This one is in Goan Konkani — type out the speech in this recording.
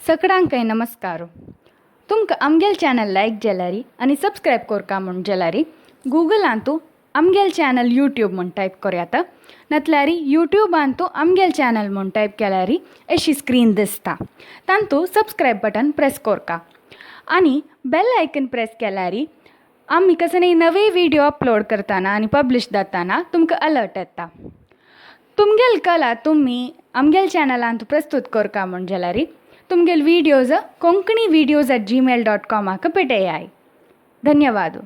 सगळ्यांकय नमस्कार. तुमकां आमगेल चॅनल लायक जाल्यारी आनी सबस्क्रायब करका म्हूण जाल्यारी गुगलांतू आमगेल चॅनल यूट्यूब म्हूण टायप करयात, नातल्यारी यूट्यूबांतू आमगेल चॅनल म्हूण टायप केल्यारी अशी स्क्रीन दिसता, तांतू सबस्क्रायब बटन प्रेस करका आनी बेल आयकन प्रेस केल्यारी आमी कसले नवे व्हिडिओ अपलोड करतना आनी पब्लिश जाताना तुमकां अलर्ट येता. तुमगेल कला तुमी आमगेल चॅनलांत प्रस्तूत करका म्हूण जाल्यारी तुमगेल videos konkanivideos@gmail.com पेटयाय. धन्यवाद.